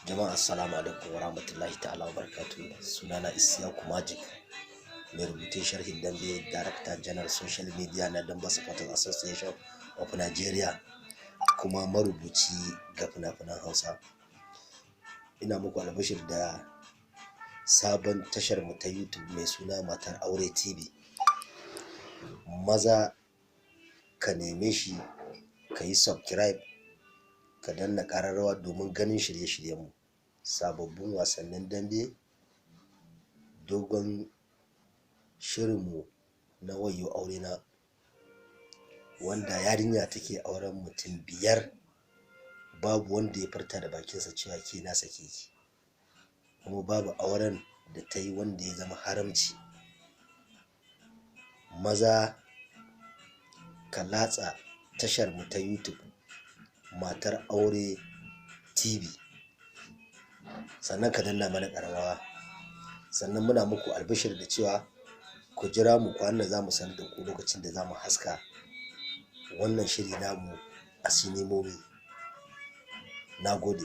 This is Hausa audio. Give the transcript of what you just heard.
Jama'a, assalamu alaikum wa rahmatullahi ta'ala wa barakatuhu. Sunana Isiyaku Magic, mai rubutun sharhin dambe, Director General Social Media na Dambe Supporters Association of Nigeria, kuma marubuci ga fina-finan Hausa. Ina muku albashir da sabon tashar mu ta YouTube mai suna Matar Aure TV. Maza ka neme shi, ka yi subscribe, ka danna ƙararrawa domin ganin shirye-shiryenmu, sababbin wasannin dambe, dogon shirinmu na Wayyo Aure Na, wanda yarinya take auren mutum biyar, babu wanda ya furta da bakinsa cewa ke na sake ki, kuma babu auren da ta yi wanda ya zama haramci. Maza ka latsa tashar mu ta YouTube Matar Aure TV, sannan ka danna mana ƙararrawa. Sannan muna muku albishir da cewa ku jira mu kwanan za mu sanar da ku lokacin da za mu haska wannan shiri namu a sinimomi. Na gode.